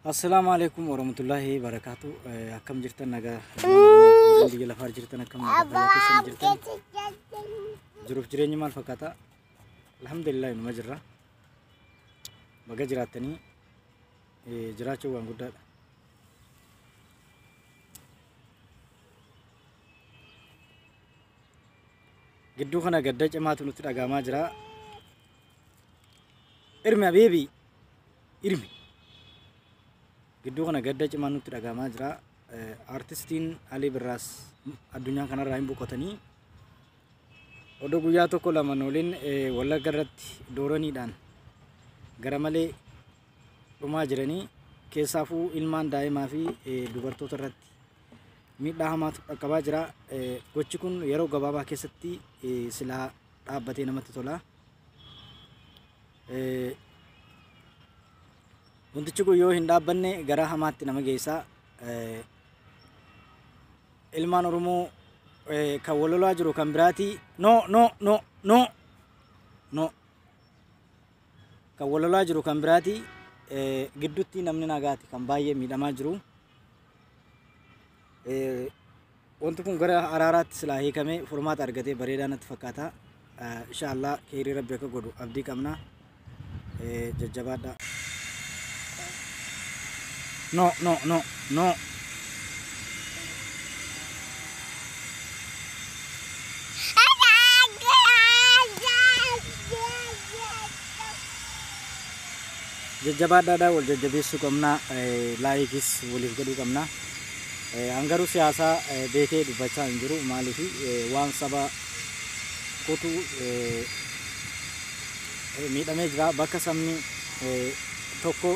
Assalaamu alaikum warahmatullahi wabarakatuh. Akkam jirtan nagaa warreen biyya lafaa jirtan akkam nagaa fayyaa keessan jirtan jiruuf jireenyi maal fakkaata? Alhamdulillah numa jirra. Baga jiraattanii jiraachuun waan guddaadha. Gidduu kana gadda cimaatu nutti dhagahamaa jira. Irmi habiibi irmi. Gidduu kana gadda cimaa nutti dhagahamaa jira. Artistiin Alii Birraas addunyaa kanarraa hin boqotanii. Odoo guyyaa tokko lama waliin Wallagga irratti dooraniidhaan gara malee dhumaa jiranii keessaafuu ilmaan daa'imaa fi dubartoota irratti miidhaa hamaatu dhaqqabaa jira. Gochi kun yeroo gabaabaa keessatti silaa dhaabbatee namatti tola. Wantichi kun yoo hin dhaabbanne gara hamaatti nama geessa. Ilmaan Oromoo kan wal lolaa jiru kan biraati. No, no, no, no, no. Kan wal lolaa jiru kan biraati. Gidduutti namni nagaati kan baay'ee miidhamaa jiru. Wanti kun gara araaraatti silaa hiikamee furmaata argatee bareedaa natti fakkaata. Insha Allah kheyrii rabbi akka godhu abdii qabna. Jajjabaadhaa. No, no, no, no. Jajjabaadhaadhaa wal jajjabeessuu qabna. Likeis waliif godhuu qabna. An garuu siyaasaa beekee dubbachaa hin jiru. Maaliif waan saba kootu miidhamee jira. Bakka sabni tokko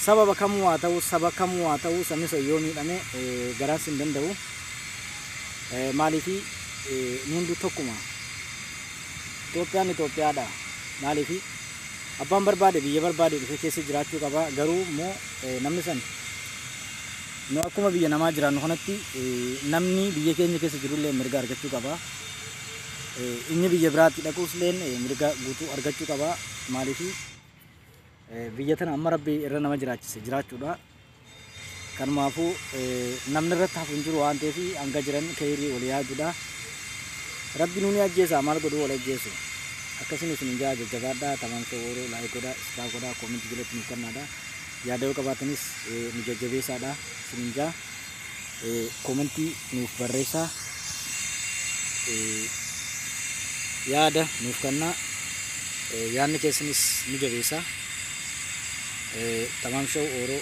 sababa kamuu haa ta'u saba kamuu haa ta'u sabni sun yoo miidhame garaas hin danda'u. Maaliif nu hunduu tokkuma. Itoophiyaan Itoophiyaadha. Maaliif abbaan barbaade biyya barbaade dhufee keessa jiraachuu qaba. Garuu immoo namni san nu akkuma biyya namaa jiraannu kanatti namni biyya keenya keessa jirullee mirga argachuu qaba. Inni biyya biraatti dhaquus illee mirga guutuu argachuu qaba. Maaliif biyya tana amma rabbi irra nama jiraachise jiraachuudha. Kanumaafuu namni irratti hafu hin jiru waan ta'eef hanga jiran kheyrii wal yaaduudha. Rabbi nuuni ajjeesa maal godhu wal ajjeesu. Akkasuma isin jaa jajjabaadhaa Tamaam Show Oro like godhaa subscribe godhaa commentii jalatti nuuf kennaadha. Yaada yoo qabaatanis nu jajjabeessaadha isin jaa commentii nuuf barreessaa yaada nuuf kennaa yaadni keessanis nu jabeessa. Tamaam Show Oro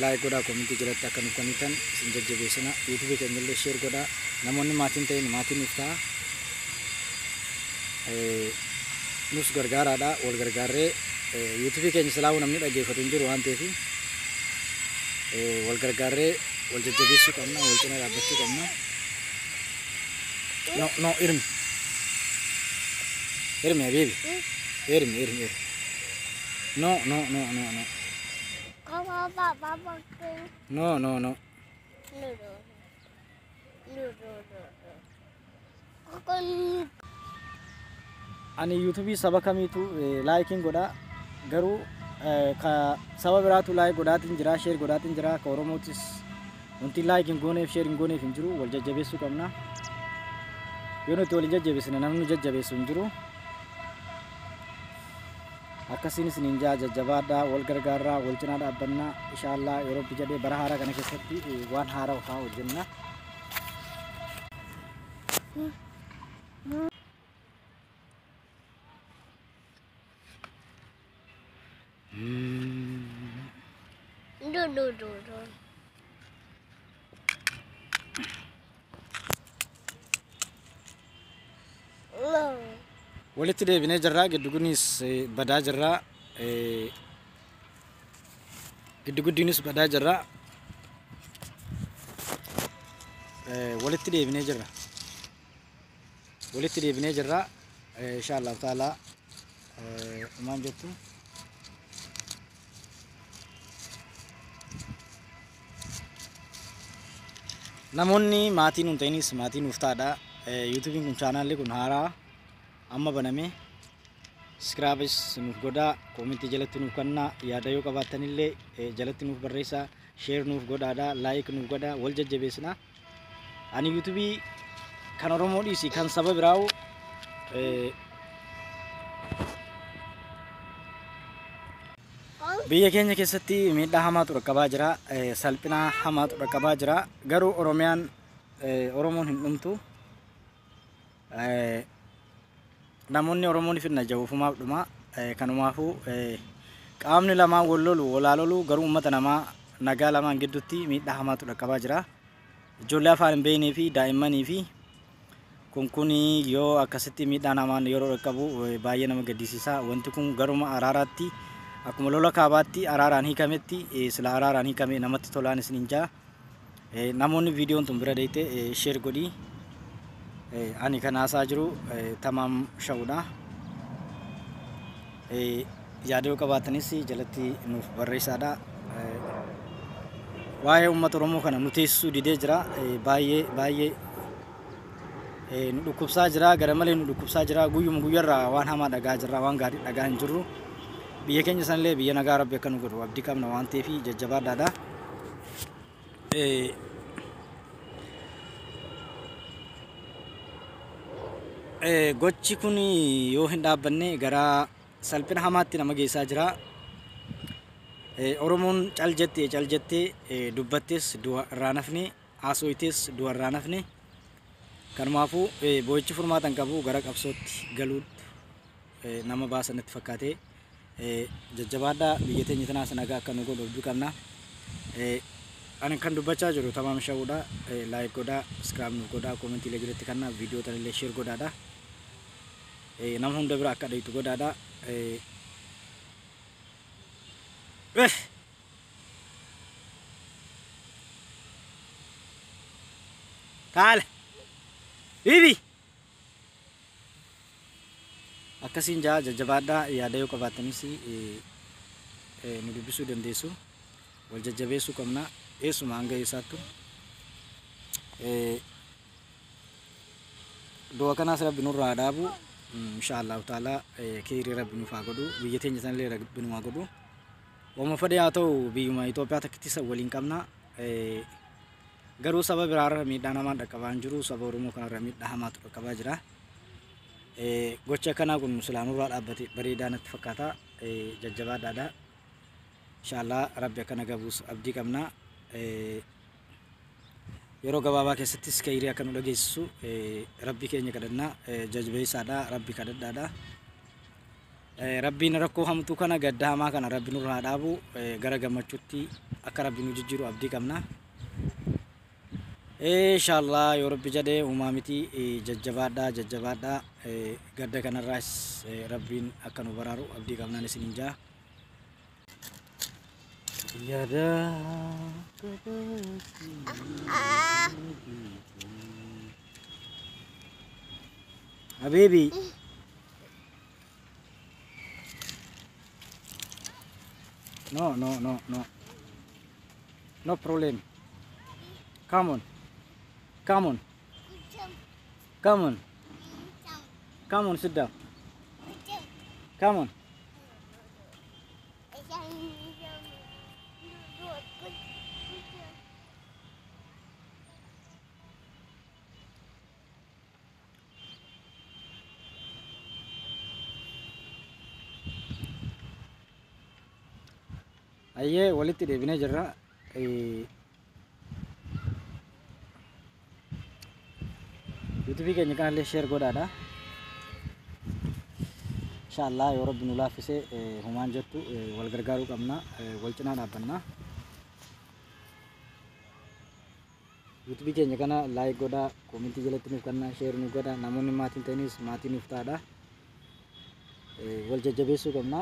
like godhaa commentii jalatti akka nuuf kennitan isin jajjabeessina. YouTubeii keenya illee share godhaa namoonni maatiin ta'in maatiin nuuf ta'a. Nus gargaaraadha wal gargaarree YouTubeii keenya silaa'uu namni dhaggeeffatu hin jiru waan ta'eef wal gargaarree wal jajjabeessuu qabna wal cina dhaabbachuu qabna. No, no, irmi. Irmi habibi. Irmi, irmi, irmi. No, no, no, no, no. No, no, no. No, no, no, no. Ani YouTubeii saba kamiitu likeiin godhaa garuu ka saba biraatu like godhaatiin jira share godhaatiin jira ka Oromootis wanti like hin gooneef share hin gooneef hin jiru wal jajjabeessuu qabna. Yoo nuti wal hin jajjabeessine namni nu jajjabeessu hin jiru. Akkasiin isiniin jaa jajjabaadhaa wal gargaarraa wal cinaa dhaabbannaa inshaallaa yeroo rabbi jedhee bara haaraa kana keessatti waan haaraa ofaa hojjenna. No, no, no, no. No. Walitti deebinee jirraa giddu badaa jirraa giddu guddiinis badaa jirraa walitti deebinee jirra. Walitti deebinee jirra insha Allah taalaa maal jettu. Namoonni maatii nuun ta'inis maatii nuuf taadha. YouTubeiin kun channelli kun haaraa amma baname. Subscribe nuuf godhaa, koomentii jalatti nuuf kennaa, yaada yoo qabaattanillee jalatti nuuf barreessaa, share nuuf godhaadha, like nuuf godhaa, wal jajjabeessinaa. Ani yuutuubii kan Oromoo dhiisi kan saba biraa'u biyya keenya keessatti miidhaa hamaatu dhaqqabaa jira, salphina hamaatu dhaqqabaa jira. Garuu Oromiyaan Oromoon hin dhumtu. Namoonni Oromoon finna jawuufumaaf dhuma. Kanumaafuu qaamni lamaan wal lolu walaa lolu garuu uummata namaa nagaa lamaan gidduutti miidhaa hamaatu dhaqqabaa jira. Ijoollee afaan hin beeknee fi daa'immanii fi kun yoo akkasitti miidhaan hamaan yeroo dhaqqabu baay'ee nama gaddisiisa. Wanti kun garuma araaraatti akkuma lola kaabaatti araaraan hiikametti sila araaraan hiikame namatti tolaan isiniin jaa. Namoonni viidiyoon tun bira deeyte share godhii. Ani kan haasaa jiru Tamaam Shawudha. Yaada yoo qabaatanis jalatti nuuf barreessaadha. Waa'ee uummata Oromoo kana nu teessisuu didee jira. Baay'ee baay'ee nu dhukkubsaa jira. Gara malee nu dhukkubsaa jira. Guyyuma guyyarraa waan hamaa dhagaa jirra. Waan gaarii dhagaa hin jirru. Biyya keenya sanillee biyya nagaa Rabbi akka nu godhu abdii qabna waan ta'eef jajjabaadhaadha. Gochi kun yoo hin dhaabbanne gara salphina hamaatti nama geessaa jira. Oromoon cal jettee cal jettee dubbattes du'a irraa nafne, haasooytes du'a irraa nafne. Kanumaafuu boo'ichi furmaata hin qabu gara qabsootti galuutti nama baasan natti fakkaate. Jajjabaadhaa biyya teenya tanaas nagaa akka nu godhu abdii qabna. Ani kan dubbachaa jiru Tamaam Shawudha. Like godhaa, subscribe nuuf godhaa, koomentiilee jalatti kennaa, viidiyoo tanallee share godhaadha. Nama hunda bira akka dhayitu godhaadha. Taala. Bibi. Akkasiin jaa jajjabaadhaa yaada yoo qabaattanis nu dubbisuu dandeessu. Wal jajjabeessuu qabna. Eessuma hanga eessaattu. Du'a kanaas Rabbi nurraa haa dhaabu. Insha Allahu ta'ala keerii Rabbi nuuf haa godhu. Biyya teenya sanillee Rabbi nu haa godhu. Wama fedhe haa ta'u biyyuma Itoophiyaa takkitti isa waliin qabna. Garuu saba biraarra miidhaa namaan dhaqqabaa hin jiru. Saba Oromoo kanarra miidhaa hamaatu dhaqqabaa jira. Gochi akkanaa kun silaa nurraa dhaabbate bareedaa natti fakkaata. Jajjabaadhaadha. Inshallah Rabbi akka nagaa buusu abdii qabna. Yeroo gabaabaa keessattis kayrii akka nu dhageessisu Rabbi keenya kadhanna. Jajjabeessaadha. Rabbi kadhadhaadha. Rabbiin rakkoo hamtuu kana gadda hamaa kana Rabbi nurraa haa dhaabu. Gara gammachuutti akka Rabbi nu jijjiiru abdii qabna. Inshallah yoo Rabbi jedhee uumaa miti jajjabaadhaa jajjabaadhaa gadda kanarraas Rabbiin akka nu baraaru abdii qabnaan isiniin jaa. Yaada Habibi. No, no, no, no. No problem. Come on. Come on. Come on. Come on, sit down. Come on. Ayyee walitti deebinee jirra. Yuutuubii keenya kanallee share godhaadha. Inshallah yoo Rabbi nu laaffise humaan jettu wal gargaaruu qabna, wal cinaa dhaabbanna. Yuutuubii keenya kana like godhaa, koomentii jalatti nuuf kennaa, share nuuf godhaa, namoonni maatiin ta'inis maatii nuuf ta'aadha. Wal jajjabeessuu qabna.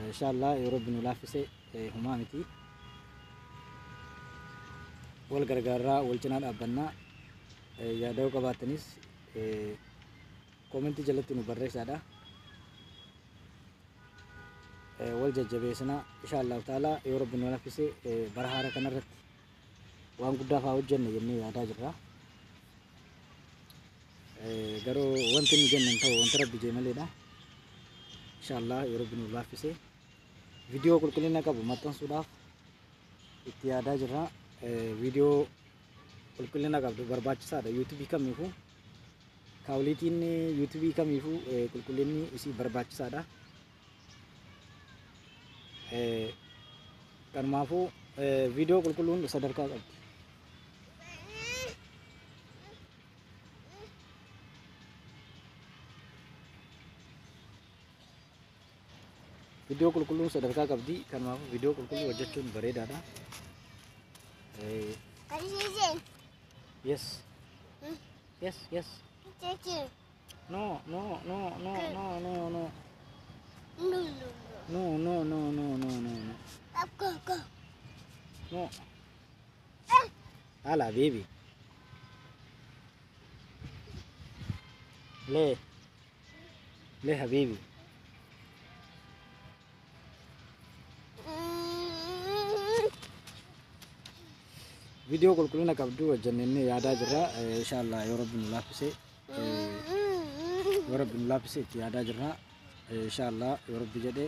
Inshallah yoo Rabbi nu laaffise humaa miti. Wal gargaarraa, wal cinaa dhaabbannaa. Yaada yoo qabaattanis koomentii jalatti nu barreessaadha. Wal jajjabeessinaa. Inshallah ta'ala yoo Rabbi nu laaffise bara haara kanarratti waan guddaa fa'aa hojjenna jennee yaadaa jirra. Garuu wanti nu jennan ta'u wanta Rabbi jee maleedha. Inshaallah yoo Rabbi nu laaffise viidiyoo qulqullina qabu maxxansuudhaaf itti yaadaa jirra. Viidiyoo qulqullina qabdu barbaachisaadha. Yuutuubii kamiifuu qualityn yuutuubii kamiifuu qulqullinni isii barbaachisaadha. Kanumaafuu viidiyoo qulqulluun sadarkaa qabdi. Viidiyoo qulqulluun sadarkaa qabdi. Kanumaafuu viidiyoo qulqulluu hojjechuun bareedaadha. Yes. Yes. No, no, no, no, no, no, no. No, no, no, no, no, no, no. No. Hala, baby. ليه؟ ليه حبيبي؟ Viidiyoo qulqullina qabdu hojjennee yaadaa jirra. Inshaallah yoo Rabbi nu laaffise, yoo Rabbi nu laaffise itti yaadaa jirra. Inshaallah yoo Rabbi jedhe